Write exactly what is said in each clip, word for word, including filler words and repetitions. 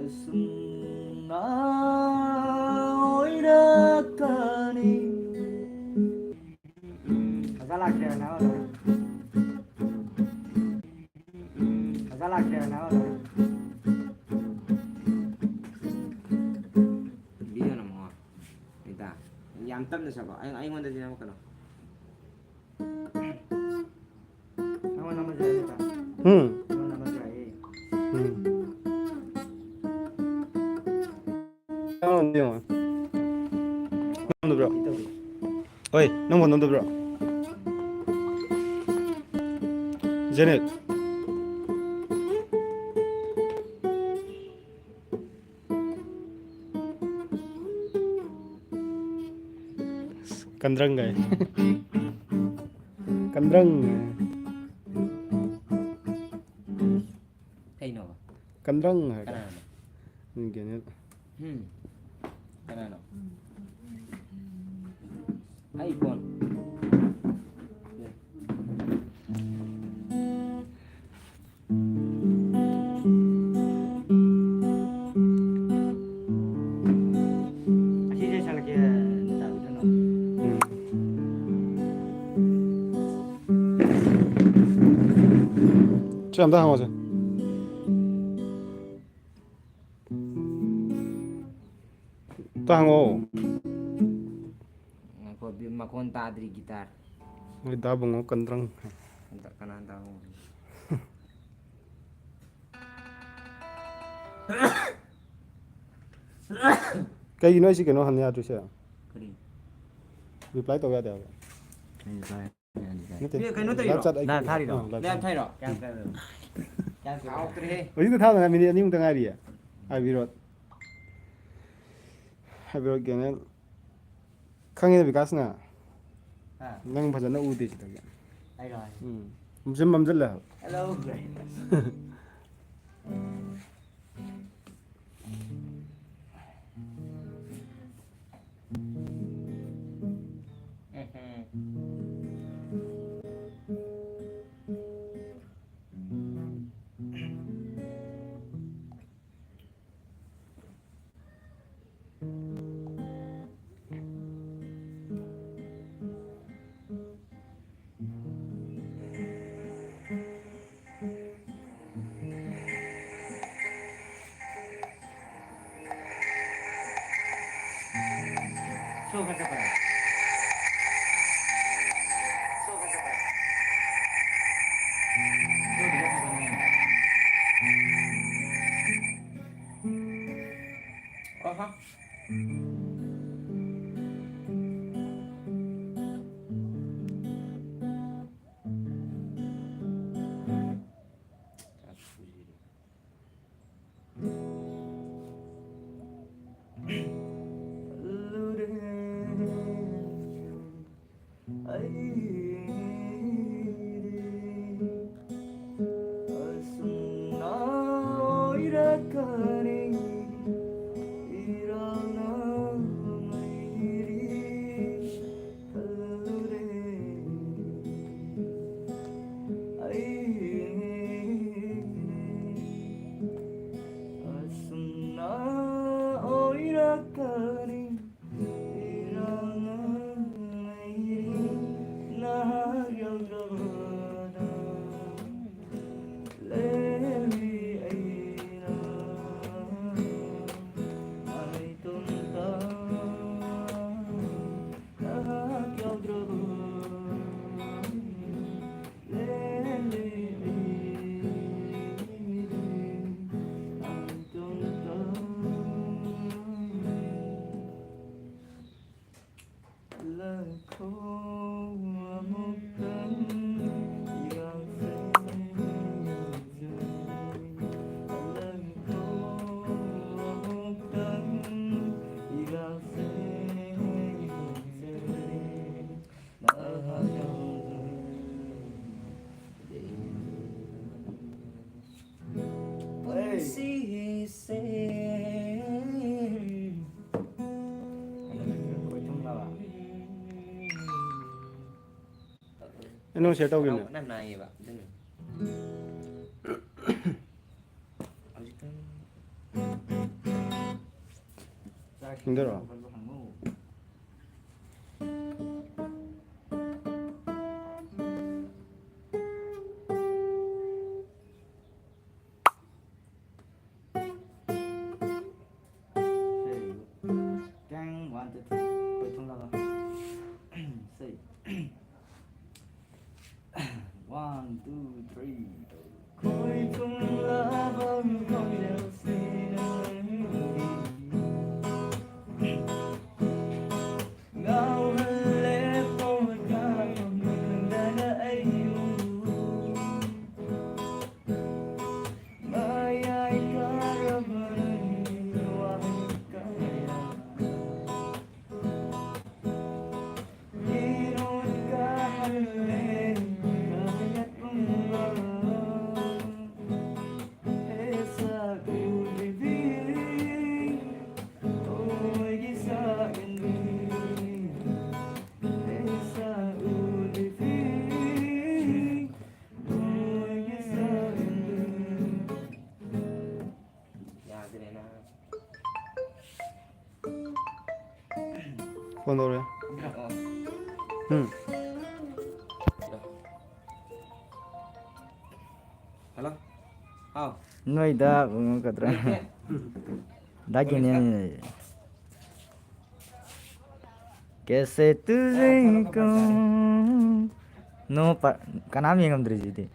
ꯑꯁꯨꯝꯅ ꯑꯣꯏꯔꯛꯀꯅꯤ꯫ ꯐꯖ ꯂꯥꯛꯇꯦ ꯅꯥꯕ꯫ ꯐꯖ ꯂꯥꯛꯇꯦ ꯅꯥꯕ꯫ ꯚꯤꯗꯤꯑꯣ ꯅꯝꯃꯣ꯫ ꯅꯤꯇꯥ, ꯌꯥꯝ ꯇꯞꯅ ꯁꯛꯂꯣ꯫ ꯑꯩ-, ꯑꯩꯉꯣꯟꯗꯗꯤ ꯅꯝꯃꯛꯀꯅꯣ꯫ ꯑꯩꯉꯣꯟꯗ ꯅꯝꯕꯁꯦ ꯅꯤꯇꯥ꯫ ꯎꯝ꯫ ꯑꯩꯉꯣꯟꯗ ꯅꯝꯕꯁꯦ ꯍꯥꯏꯌꯦ꯫ ꯎꯝ꯫ ꯅꯝꯗꯕ꯭ꯔꯣ? ꯍꯣꯏ, ꯅꯪꯕꯨ ꯅꯝꯗꯕ꯭ꯔꯣ? ꯖꯦꯅꯦꯠ꯫ ꯀꯟꯗ꯭ꯔꯪ ꯀꯥꯏ꯫ ꯀꯟꯗ꯭ꯔꯪ꯫ ꯀꯩꯅꯣꯕ? ꯀꯟꯗ꯭ꯔꯪ ꯍꯥꯏꯕ꯫ ꯀꯅꯥꯅꯣ? ꯒꯦꯅꯦꯠ꯫ ꯎꯝ꯫ ꯀꯅꯥꯅꯣ? ꯑꯩ ꯐꯣꯟ꯫ ꯑꯁꯤꯁꯦ ꯁꯥꯜꯂꯛꯀꯦ, ꯆꯥꯕꯤꯗꯅꯣ꯫ ꯎꯝ꯫ ꯁꯤ ꯑꯝꯇ ꯍꯥꯡꯉꯣꯁꯦ꯫ ꯑꯝꯇ ꯍꯥꯡꯉꯣ꯫ ꯉꯥꯏꯈꯣ, ꯃꯈꯣꯟ ꯇꯥꯗ꯭ꯔꯤ ꯒꯤꯇꯥꯔ꯫ ꯃꯣꯏ ꯗꯥ ꯕꯨꯡꯉꯣ ꯀꯟꯗ꯭ꯔꯪ꯫ ꯀꯅꯥ ꯗꯥ ꯕꯨꯡꯉꯣ? ꯀꯩꯒꯤꯅꯣ ꯑꯩꯁꯤ ꯀꯩꯅꯣ ꯍꯟ ꯌꯥꯗ꯭ꯔꯤꯁꯦ? ꯀꯔꯤ? ꯔꯤꯄ꯭ꯂꯥꯏ ꯇꯧ ꯌꯥꯗꯦ ꯍꯥꯏꯕ꯫ ꯀꯩ ꯔꯤꯄ꯭ꯂꯥꯏ? ꯌꯥꯗꯦ, ꯌꯥꯗꯦ꯫ ꯅꯠꯇꯦ꯫ ꯀꯩꯅꯣ ꯇꯧꯔꯤꯔꯣ? Live chat ꯑꯩ live ꯊꯥꯔꯤꯔꯣ? ꯑꯥ, live live ꯊꯥꯔꯤꯔꯣ? ꯀꯌꯥꯝ ꯀꯨꯏꯔꯦ? ꯀꯌꯥꯝ ꯀꯨꯏꯔꯦ? ꯀꯥꯎꯈ꯭ꯔꯦꯍꯦ꯫ ꯍꯧꯖꯤꯛꯇ ꯊꯥꯗꯅ ꯃꯤꯅꯤꯠ ꯑꯅꯤꯃꯨꯛꯇ ꯉꯥꯏꯔꯤꯌꯦ꯫ ꯍꯥꯏꯕꯤꯔꯣ꯫ ꯍꯥꯏꯕꯤꯔꯣ, ꯒꯦꯅꯦꯜ꯫ ꯈꯪꯉꯤꯗ ꯕꯤꯀꯥꯁꯅ꯫ ꯍꯥ? ꯅꯪ ꯐꯖꯅ ꯎꯗꯦ ꯁꯤꯗꯒꯤ꯫ ꯑꯩꯔꯣ? ꯎꯝ꯫ ꯃꯝꯁꯤꯜ-, ꯃꯝꯁꯤꯜꯂꯦ ꯍꯥꯏꯕ꯫ Hello꯫ ꯑꯩ ꯅꯪ ꯁꯤꯌꯔ ꯇꯧꯈꯤꯕꯅꯦ꯫ ꯅꯪ ꯅꯥꯏꯌꯦꯕ ꯑꯗꯨꯅ꯫ ꯍꯧꯖꯤꯛꯇꯪ ꯁꯤꯡꯗꯔꯣ? One, two, three. ꯀꯣꯏꯊꯨꯡꯂꯕ꯫ Say. One, two, three. ꯀꯣꯏꯊꯨꯡꯂꯕ ꯈꯣꯟꯖꯦꯜꯁꯤꯅ ꯅꯪꯒꯤ ꯐꯣꯟ ꯇꯧꯔꯛꯑꯦ꯫ ꯎꯝ꯫ ꯍꯜꯂꯣ꯫ ꯍꯥꯎ꯫ ꯅꯣꯏꯗ ꯀꯩꯅꯣ ꯀꯗ꯭ꯔꯥ? ꯂꯩꯇꯦ꯫ ꯗꯥ ꯀꯦꯅꯦꯜꯅꯤꯅꯦ꯫ ꯀꯦꯁꯦ ꯇꯨꯖꯦ ꯀꯣ꯫ ꯅꯣ ꯄ-, ꯀꯅꯥꯝ ꯌꯦꯡꯉꯝꯗ꯭ꯔꯤꯁꯤꯗꯤ꯫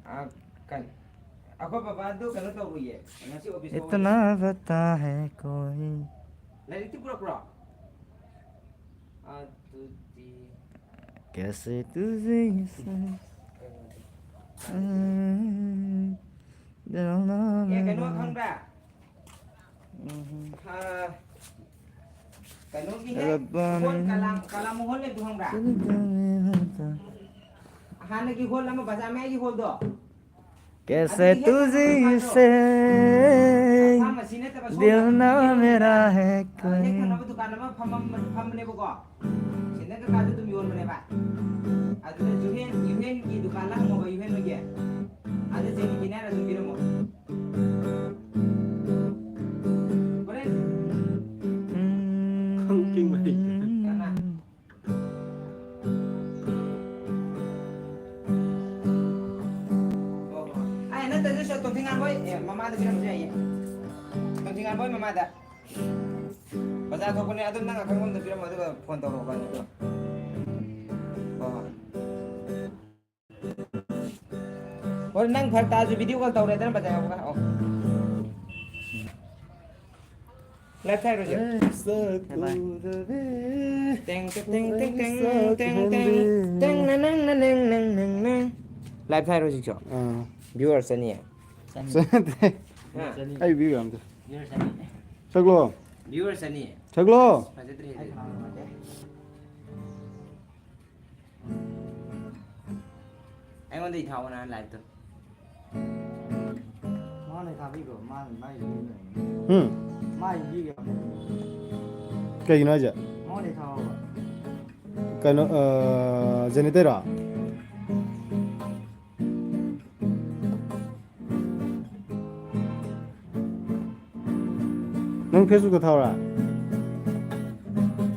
ꯑ, ꯀꯩ-, ꯑꯩꯈꯣꯏ ꯕꯕꯥꯗꯨ ꯀꯩꯅꯣ ꯇꯧꯔꯨꯏꯌꯦ꯫ ꯉꯁꯤ ꯑꯣꯐꯤꯁ ꯊꯣꯛꯎꯏꯌꯦ꯫ ꯏꯇꯅꯥ ꯄꯇꯥ ꯍꯦ ꯀꯣꯏ꯫ ꯂꯥꯏꯔꯤꯛꯇꯤ ꯄꯨꯔꯛꯄ꯭ꯔꯣ? ꯑꯗꯨꯗꯤ ꯀꯦꯁꯦ ꯇꯨꯖꯦ ꯁꯦ-, ꯀꯩꯅꯣꯗꯤ꯫ ꯗꯤꯜꯅꯥ ꯑꯦ, ꯀꯩꯅꯣ ꯃꯦꯔꯥ ꯈꯪꯕ꯭ꯔꯥ? ꯎꯝ꯫ ꯑ, ꯀꯩꯅꯣꯒꯤꯅꯦ, ꯔꯕꯥꯅꯤ꯫ ꯍꯣꯜ ꯀꯂꯥ-, ꯀꯂꯥꯃꯣꯍꯣꯜ ꯂꯩꯕꯗꯣ ꯈꯪꯕ꯭ꯔꯥ? ꯆꯂꯤꯗꯥ ꯃꯦꯔꯥ ꯇ-, ꯍꯥꯟꯅꯒꯤ ꯍꯣꯜ ꯑꯃ, ꯕꯖꯥꯔ ꯃꯌꯥꯏꯒꯤ ꯍꯣꯜꯗꯣ? ꯀꯦꯁꯦ ꯑꯗꯨꯒꯤ ꯍꯦꯛ ꯊꯪꯅꯕ ꯇꯨꯖꯤ ꯗꯨꯀꯥꯟꯗꯣ꯫ ꯁꯦ, ꯑꯁꯥꯝ ꯑꯁꯤ ꯅꯠꯇꯕ ꯁꯣꯝꯗ ꯗꯤꯜꯅꯥ ꯌꯦꯠꯂꯣꯝꯗ, ꯃꯦꯔꯥ ꯍꯦ ꯑ, ꯍꯦꯛ ꯀꯣꯏ꯫ ꯊꯪꯅꯕ ꯗꯨꯀꯥꯟ ꯑꯃ ꯐꯝꯃꯝ-, ꯐꯝꯕꯅꯦꯕꯀꯣ꯫ ꯁꯦꯟꯗꯜ ꯀꯩꯀꯥꯁꯨ ꯑꯗꯨꯝ ꯌꯣꯟꯕꯅꯦꯕ꯫ ꯑꯗꯨꯗ ꯖꯨꯍꯦꯟ, ꯌꯨꯍꯦꯟꯒꯤ ꯗꯨꯀꯥꯟꯗ ꯍꯪꯉꯣꯕ, ꯌꯨꯍꯦꯟ ꯍꯣꯏꯒꯤ꯫ ꯑꯗ ꯖꯦꯅꯤꯀꯤꯅꯦ ꯍꯥꯏꯔ ꯑꯗꯨꯝ ꯄꯤꯔꯝꯃꯣ꯫ ꯍꯣꯔꯦꯟ꯫ ꯈꯪ ꯀꯤꯡ ꯃꯍꯩ꯫ ꯀꯅꯥ? ꯑꯣ, ꯑꯣ꯫ ꯑꯩ ꯅꯠꯇ꯭ꯔꯁꯨ ꯇꯣꯝꯊꯤꯉꯥꯟꯕꯣꯏ, ꯑꯦ, ꯃꯃꯥꯗ ꯄꯤꯔꯝꯕꯁꯨ ꯌꯥꯏꯌꯦ꯫ ꯇꯣꯝꯊꯤꯉꯥꯟꯕꯣꯏ ꯃꯃꯥꯗ꯫ ꯕꯖꯥꯔ ꯊꯣꯛꯄꯅꯦ, ꯑꯗꯨꯝ ꯅꯪ ꯑꯈꯪꯕ ꯑꯝꯗ ꯄꯤꯔꯝꯃꯣ, ꯑꯗꯨꯒ ꯐꯣꯟ ꯇꯧꯔꯛꯑꯣ, ꯍꯣꯏ, ꯍꯣꯏ꯫ ꯍꯣꯏ, ꯅꯪ ꯐꯔꯛ ꯇꯥꯔꯁꯨ video call ꯇꯧꯔꯦꯗꯅ ꯕꯖꯥꯔ ꯌꯧꯕꯒ꯫ ꯑꯣ꯫ Live ꯊꯥꯏꯔꯣ ꯍꯧꯖꯤꯛ? ꯇꯦꯡ, ꯇꯦꯡ, ꯇꯦꯡ, ꯇꯦꯡ, ꯇꯦꯡ, ꯇꯦꯡ, ꯅ, ꯅꯪ, ꯅ, ꯅꯪ, ꯅꯪ, ꯅꯪ, ꯅꯪ꯫ Live ꯊꯥꯏꯔꯣ ꯍꯧꯖꯤꯛꯁꯨ? ꯑꯥ꯫ Viewer ꯆꯅꯤ꯫ ꯆꯅꯤ꯫ ꯍꯥ? ꯑꯩ view ꯌꯥꯝꯗꯦ꯫ Viewer ꯆꯅꯤ꯫ ꯁꯛꯂꯣ꯫ Viewer ꯆꯅꯤ꯫ ꯁꯛꯂꯣ꯫ ꯐꯖꯗ꯭ꯔꯦ꯫ ꯑꯩꯉꯣꯟꯗꯩ ꯊꯥꯎꯑꯣ ꯅꯍꯥꯟ live ꯇꯣ꯫ ꯃꯥꯅ ꯊꯥꯕꯤꯈ꯭ꯔꯣ? ꯃꯥꯅ ꯃꯥꯏ ꯎꯝ꯫ ꯃꯥꯏ ꯄꯤꯈ꯭ꯔꯣ? ꯀꯩꯒꯤꯅꯣ ꯍꯥꯏꯁꯦ? ꯃꯉꯣꯟꯗꯩ ꯊꯥꯎꯑꯣꯕ꯫ ꯀꯩꯅꯣ, ꯑ, ꯖꯦꯅꯤꯠꯇꯩꯔꯣ? ꯅꯪ Facebook ꯇ ꯊꯥꯎꯔꯥ?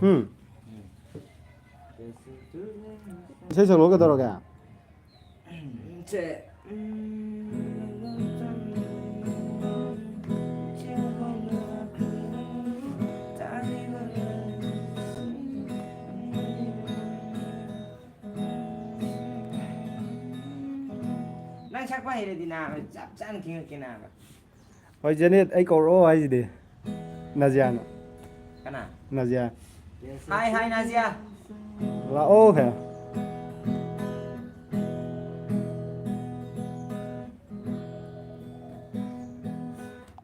ꯎꯝ꯫ ꯏꯁꯩ ꯁꯛꯂꯛꯑꯣ ꯀꯩꯗꯧꯔꯒꯦ? ꯁꯦ꯫ ꯅꯪ ꯁꯛꯄ ꯍꯩꯔꯗꯤ ꯅꯥꯕ ꯆꯞ ꯆꯥꯅ ꯈꯤꯡꯉꯛꯀꯦ ꯅꯥꯕ꯫ ꯍꯣꯏ ꯖꯦꯅꯦꯠ, ꯑꯩ ꯀꯧꯔꯛꯑꯣ ꯍꯥꯏꯁꯤꯗꯤ꯫ ꯅꯖꯤꯌꯥꯅ꯫ ꯀꯅꯥ? ꯅꯖꯤꯌꯥ꯫ ꯍꯥꯏ ꯍꯥꯏ ꯅꯥꯖꯤꯌꯥ꯫ ꯂꯥꯛꯑꯣ ꯍꯦ꯫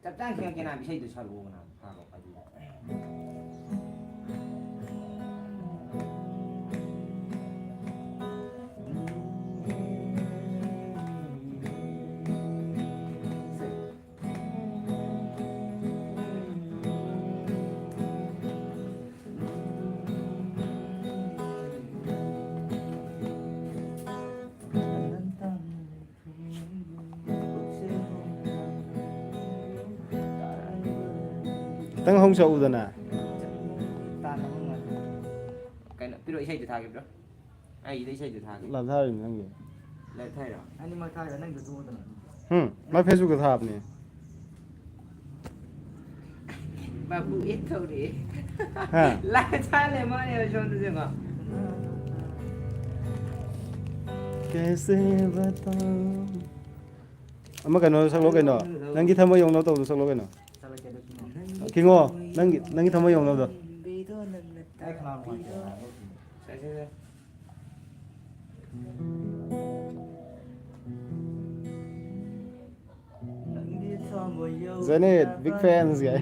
ꯆꯞ ꯆꯥꯅ ꯈꯤꯡꯉꯛꯀꯦ ꯅꯥꯕ, ꯏꯁꯩꯗꯨ ꯁꯛꯂꯛꯑꯣ ꯅꯥꯕ꯫ ꯐꯥꯔꯣ ꯑꯗꯨ꯫ ꯈꯤꯇꯪ ꯍꯧ ꯁꯛꯎꯗꯅ꯫ ꯀꯩꯅꯣ ꯄꯤꯔꯣ, ꯏꯁꯩꯗꯨ ꯊꯥꯒꯦ ꯄꯤꯔꯣ꯫ ꯑꯩꯒꯤꯗ ꯏꯁꯩꯗꯨ ꯊꯥꯒꯦ꯫ ꯂꯥꯞꯊꯥꯔꯤꯅꯦ ꯅꯪꯒꯤ꯫ ꯂꯥꯏꯞ ꯊꯥꯏꯔꯣ? ꯑꯅꯤꯃꯛ ꯊꯥꯏꯔꯣ? ꯅꯪꯗꯨ ꯇꯣꯛꯑꯣꯗꯅ꯫ ꯎꯝ, ꯃꯥ ꯐꯦꯁꯕꯨꯛꯇ ꯊꯥꯕꯅꯦ꯫ ꯕꯥꯕꯨ ꯑꯦꯠ ꯇꯧꯔꯦ꯫ ꯍꯥ? ꯂꯥꯏꯞ ꯊꯥ ꯂꯩ ꯃꯥꯅꯦ ꯁꯣꯝꯗꯁꯨ ꯌꯦꯡꯉꯣ꯫ ꯀꯩꯁꯦ ꯕꯇꯥꯎ꯫ ꯑꯃ ꯀꯩꯅꯣ ꯁꯛꯂꯣ ꯀꯩꯅꯣ꯫ ꯅꯪꯒꯤ ꯊꯃꯣꯏ ꯌꯧꯅꯕ ꯇꯧꯕꯗꯣ ꯁꯛꯂꯣ ꯀꯩꯅꯣ꯫ ꯆꯠꯂꯒꯦ ꯑꯗꯨ ꯀꯤꯅꯣ꯫ ꯈꯤꯡꯉꯣ꯫ ꯅꯪꯒꯤ, ꯅꯪꯒꯤ ꯊꯃꯣꯏ ꯌꯧꯅꯕꯗꯣ꯫ ꯑꯩ ꯈꯅꯥꯎ ꯅꯨꯡꯉꯥꯏꯇꯦ ꯅꯥꯕ꯫ ꯁꯦ, ꯁꯦ, ꯁꯦ꯫ Janet, big fans ꯒꯥꯏ꯫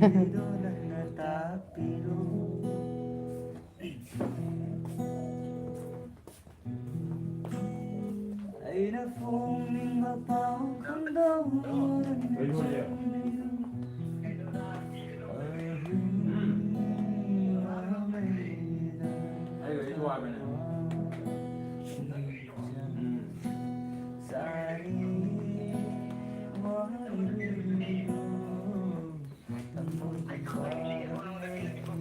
ꯑꯩꯅ ꯐꯣꯡꯅꯤꯡꯕ ꯄꯥꯎ ꯈꯪꯗꯧ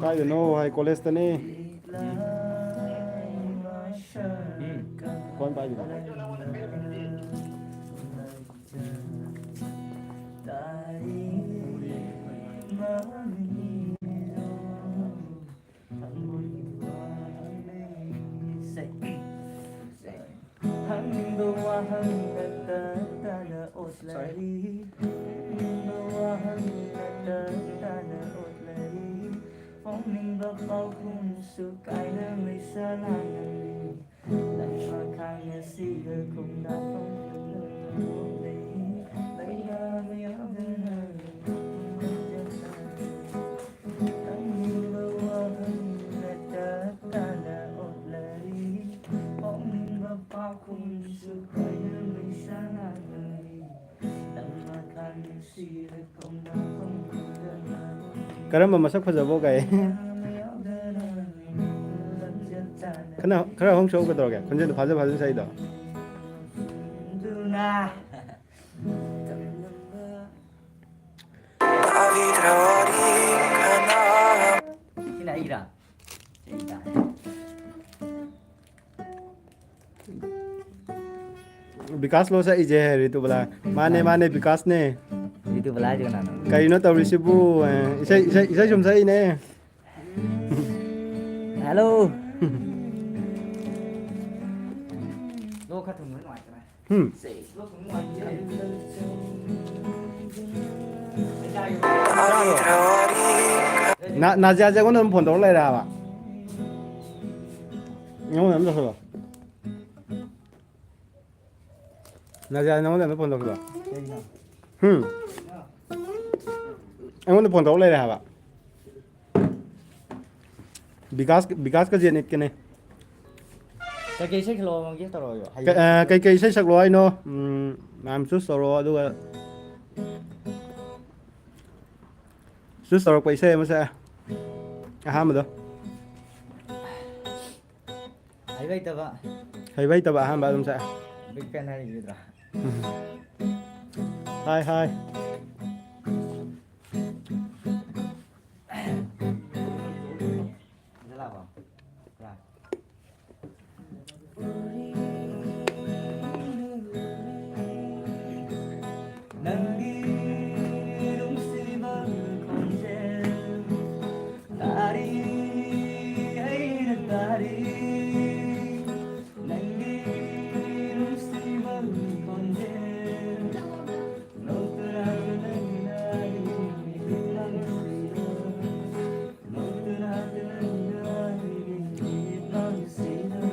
ꯀꯥꯏꯗꯅꯣ ꯍꯥꯏ, ꯀꯣꯂꯦꯖꯇꯅꯤ꯫ ꯎꯝ꯫ ꯍꯪꯅꯤꯡꯕ ꯋꯥꯍꯪ ꯅꯠꯇ ꯇꯥꯅ ꯑꯣꯠꯂꯔꯤ꯫ ꯍꯪꯅꯤꯡꯕ ꯋꯥꯍꯪ ꯅꯠꯇ ꯇꯥꯅ ꯑꯣꯠꯂꯔꯤ꯫ ꯐꯣꯡꯅꯤꯡꯕ ꯄꯥꯎꯈꯨꯝꯁꯨ ꯀꯥꯏꯅ ꯃꯩꯁꯥ ꯂꯥꯡꯅꯔꯤ꯫ ꯂꯩꯃ ꯈꯥꯡ ꯑꯁꯤꯗ ꯈꯣꯡꯗꯥꯐꯝ ꯈꯪꯗꯅ ꯑꯣꯠꯂꯔꯤ꯫ ꯂꯩꯃ ꯌꯥꯎꯗꯅ ꯍꯪꯅꯤꯡꯕ ꯋꯥꯍꯪ ꯅꯠꯇ ꯇꯥꯅ ꯑꯣꯠꯂꯔꯤ꯫ ꯐꯣꯡꯅꯤꯡꯕ ꯄꯥꯎꯈꯨꯝꯁꯨ ꯀꯥꯏꯅ ꯃꯩꯁꯥ ꯂꯥꯡꯅꯔꯤ꯫ ꯀꯔꯝꯕ ꯃꯁꯛ ꯐꯖꯕꯣ ꯀꯥꯏ? ꯈꯔ, ꯈꯔ ꯍꯧꯅ ꯁꯛꯎ ꯀꯩꯗꯧꯔꯒꯦ? ꯈꯣꯟꯖꯦꯜꯗꯣ ꯐꯥꯖ ꯐꯥꯖꯅ ꯁꯛꯏꯗꯣ꯫ ꯁꯤꯅ ꯑꯩꯒꯤꯔꯥ? ꯕꯤꯀꯥꯁ ꯂꯣ ꯁꯛꯏꯁꯦ ꯔꯤꯇꯨꯕꯂꯥ? ꯃꯥꯅꯦ, ꯃꯥꯅꯦ꯫ ꯃꯥꯅꯦ, ꯕꯤꯀꯥꯁꯅꯦ꯫ ꯔꯤꯇꯨꯕꯂꯥ ꯍꯥꯏꯁꯦ ꯀꯅꯥꯅꯣ? ꯀꯔꯤꯅꯣ ꯇꯧꯔꯤꯁꯤꯕꯨ? ꯑꯦ, ꯏꯁꯩ, ꯏꯁꯩ, ꯏꯁꯩ ꯁꯨꯝ ꯁꯛꯏꯅꯦ꯫ ꯍꯜꯂꯣ꯫ ꯂꯣꯛ ꯈꯔ ꯊꯨꯡꯕ ꯅꯨꯡꯉꯥꯏꯇ꯭ꯔꯦ꯫ ꯍꯨꯝ꯫ ꯁꯦ, ꯂꯣꯛ ꯊꯨꯡꯕ ꯅꯨꯡꯉꯥꯏꯇ꯭ꯔꯦ꯫ ꯅꯥ-, ꯅꯥꯖꯤꯌꯥꯁꯦ ꯑꯩꯉꯣꯟꯗ ꯑꯗꯨꯝ ꯐꯣꯟ ꯇꯧꯔ ꯂꯩꯔꯦ ꯍꯥꯏꯕ꯫ ꯑꯩꯉꯣꯟꯗ ꯑꯗꯨꯝ ꯇꯧꯁꯜꯂꯣ꯫ ꯅꯥꯖꯤꯌꯥ, ꯅꯉꯣꯟꯗ ꯑꯗꯨꯝ ꯐꯣꯟ ꯇꯧꯁꯤꯜꯂꯣ꯫ ꯀꯩꯒꯤꯅꯣ? ꯍꯨꯝ? ꯑꯩꯉꯣꯟꯗ ꯐꯣꯟ ꯇꯧꯔꯛ ꯂꯩꯔꯦ ꯍꯥꯏꯕ꯫ ꯕꯤꯀꯥꯁ, ꯕꯤꯀꯥꯁꯀ ꯖꯦꯅꯤꯠꯀꯅꯦ꯫ ꯀꯩꯀꯩ ꯏꯁꯩ ꯈꯜꯂꯣ ꯍꯪꯒꯦ ꯇꯧꯔꯛꯑꯣ? ꯀ-, ꯑ, ꯀꯩꯀꯩ ꯏꯁꯩ ꯁꯛꯂꯣ ꯍꯥꯏꯅꯣ? ꯎꯝ, ꯃꯌꯥꯝ ꯆꯨꯁ ꯇꯧꯔꯣ, ꯑꯗꯨꯒ ꯆꯨꯁ ꯇꯧꯔꯛꯄ ꯏꯁꯩ ꯑꯃ ꯁꯛꯑꯦ꯫ ꯑꯍꯥꯟꯕꯗꯣ꯫ ꯍꯩꯕ ꯍꯩꯇꯕ꯫ ꯍꯩꯕ ꯍꯩꯇꯕ ꯑꯍꯥꯟꯕ ꯑꯗꯨꯝ ꯁꯛꯑꯦ꯫ ꯕꯤꯛ ꯐꯦꯟ ꯍꯥꯏꯔꯤꯗ꯭ꯔꯥ? ꯍꯥꯏ, ꯍꯥꯏ꯫ ꯁꯤꯗ ꯂꯥꯛꯑꯣ꯫ ꯂꯥꯛ꯫ ꯅꯪꯒꯤ ꯅꯨꯡꯁꯤꯕ ꯈꯣꯟꯖꯦꯜ ꯇꯥꯔꯤ, ꯑꯩꯅ ꯇꯥꯔꯤ꯫ ꯅꯪꯒꯤ ꯅꯨꯡꯁꯤꯕ ꯈꯣꯟꯖꯦꯜ ꯅꯣꯛꯇꯨꯅ ꯅꯪꯅ ꯑꯩꯒꯤ ꯅꯨꯡꯁꯤꯕ, ꯅꯣꯛꯇꯨꯅ ꯅꯪꯅ ꯑꯩꯒꯤ ꯅꯨꯡꯁꯤꯕ꯫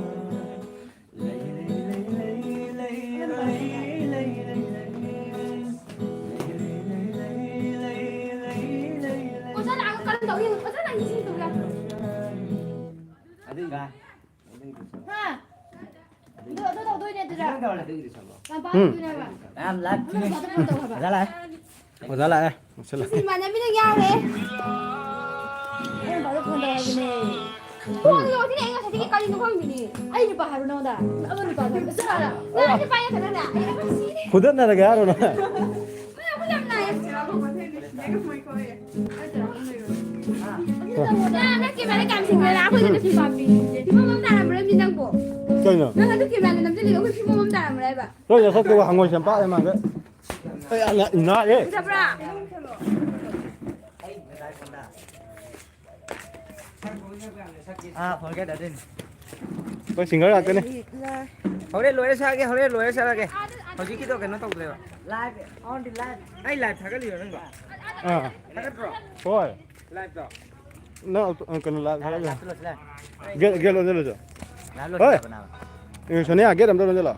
ꯑꯣꯖꯥ ꯂꯥꯛꯑꯒ ꯀꯔꯝ ꯇꯧꯅꯤ? ꯑꯣꯖꯥ ꯂꯥꯛꯑꯒ ꯁꯤ ꯇꯧ ꯌꯥꯗ꯭ꯔꯣ? ꯍꯥ? ꯑꯗꯨ, ꯑꯗꯨ ꯇꯧꯗꯣꯏꯅꯦ ꯑꯗꯨꯗ꯫ ꯌꯥꯝ ꯄꯥꯝꯗꯣꯏꯅꯦꯕ꯫ ꯌꯥꯝ ꯂꯥꯏ-꯫ ꯑꯃꯅ ꯄꯥꯝꯗꯣꯏꯅꯦ ꯇꯧ ꯍꯥꯏꯕ꯫ ꯑꯣꯖꯥ ꯂꯥꯛꯑꯦ꯫ ꯑꯣꯖꯥ ꯂꯥꯛꯑꯦ꯫ ꯃꯨꯁꯜꯂꯦ꯫ ꯁꯤ ꯏꯃꯥꯟꯅꯕꯤꯅ ꯌꯥꯎꯔꯦ꯫ ꯑꯩ ꯅꯨꯄꯥꯗ ꯐꯣꯟ ꯇꯧꯔꯕꯅꯦ꯫ ꯐꯣꯟ ꯇꯧꯔꯛꯇꯦꯅꯦ, ꯑꯩ ꯉꯁꯥꯏꯗꯒꯤ ꯀꯔꯤꯅꯣ ꯈꯪꯗꯦꯅꯦ꯫ ꯑꯩ ꯅꯨꯄꯥ ꯍꯥꯏꯔꯣ ꯅꯉꯣꯟꯗ? ꯑꯃ ꯅꯨꯄꯥꯗꯣ ꯍꯥꯏꯔꯣ꯫ ꯁꯤ ꯍꯥꯏꯔꯣ꯫ ꯅꯪ ꯑꯩ ꯅꯨꯄꯥ ꯌꯥꯝ ꯈꯠꯅꯔꯦ꯫ ꯑꯩ ꯌꯥꯝ ꯁꯤꯔꯦ꯫ ꯐꯨꯗꯠꯅꯔꯒꯦ ꯍꯥꯏꯔꯣ ꯅꯪ? ꯅꯪ ꯑꯩꯈꯣꯏ ꯌꯥꯝ ꯅꯥꯏꯌꯦ꯫ ꯅꯪ, ꯅꯪ ꯀꯦꯃꯦꯔꯥ ꯀꯌꯥꯝ ꯁꯤꯡꯒꯦꯔꯥ? ꯑꯩꯈꯣꯏꯗ ꯀꯩꯁꯨ ꯄꯥꯝꯕꯤ꯫ ꯐꯤꯕꯝ ꯑꯃ ꯇꯥꯔꯝꯃꯔꯣꯏ ꯅꯪꯕꯨ꯫ ꯀꯩꯅꯣ? ꯅꯪ ꯑꯗꯨ ꯀꯦꯃꯦꯔꯥꯗ ꯅꯝꯁꯤꯜꯂꯤꯗꯣ ꯑꯩꯈꯣꯏ ꯐꯤꯕꯝ ꯑꯃ ꯇꯥꯔꯝꯃꯔꯣꯏ ꯍꯥꯏꯕ꯫ ꯂꯣꯏ ꯆꯠꯊꯣꯛꯇꯦꯕ, ꯍꯪꯉꯣꯏ ꯁꯦꯝꯄꯥꯛ ꯃꯥꯟꯒꯩ꯫ ꯑꯩ ꯌꯥꯝꯅ ꯏꯅꯥꯛꯑꯦ꯫ ꯎꯗꯕ꯭ꯔꯥ? ꯑꯥ, ꯐꯣꯟ ꯀꯩꯗ ꯑꯗꯨꯏꯅꯤ꯫ ꯑꯩꯈꯣꯏ ꯁꯤꯡꯒꯔ ꯉꯥꯛꯇꯅꯦ꯫ ꯍꯣꯔꯦꯟ ꯂꯣꯏꯔ ꯁꯛꯑꯒꯦ, ꯍꯣꯔꯦꯟ ꯂꯣꯏꯔ ꯁꯛꯑꯒꯦ꯫ ꯍꯧꯖꯤꯛꯀꯤꯗꯣ ꯀꯩꯅꯣ ꯇꯧꯗ꯭ꯔꯦꯕ꯫ Live, on the live. ꯑꯩ live ꯊꯥꯒꯠꯂꯤꯔꯣ ꯅꯪꯕꯣ? ꯑꯥ꯫ ꯊꯥꯒꯠꯄ꯭ꯔꯣ? ꯍꯣꯏ꯫ Live ꯇꯣ? ꯅꯪ ꯑ, ꯀꯩꯅꯣ live ꯊꯥꯒꯠꯂꯤꯔꯣ? Live ꯂꯣꯏꯁꯤꯜꯂꯦ꯫ Gate, gate ꯂꯣꯟꯁꯤꯜꯂꯨꯆꯣ꯫ Live ꯍꯣꯏ꯫ ꯂꯣꯏꯁꯤꯜꯂꯕ ꯅꯥꯕ? ꯑꯦ, ꯁꯣꯅꯤꯌꯥ, gate ꯑꯝꯇ ꯂꯣꯟꯁꯤꯜꯂꯣ꯫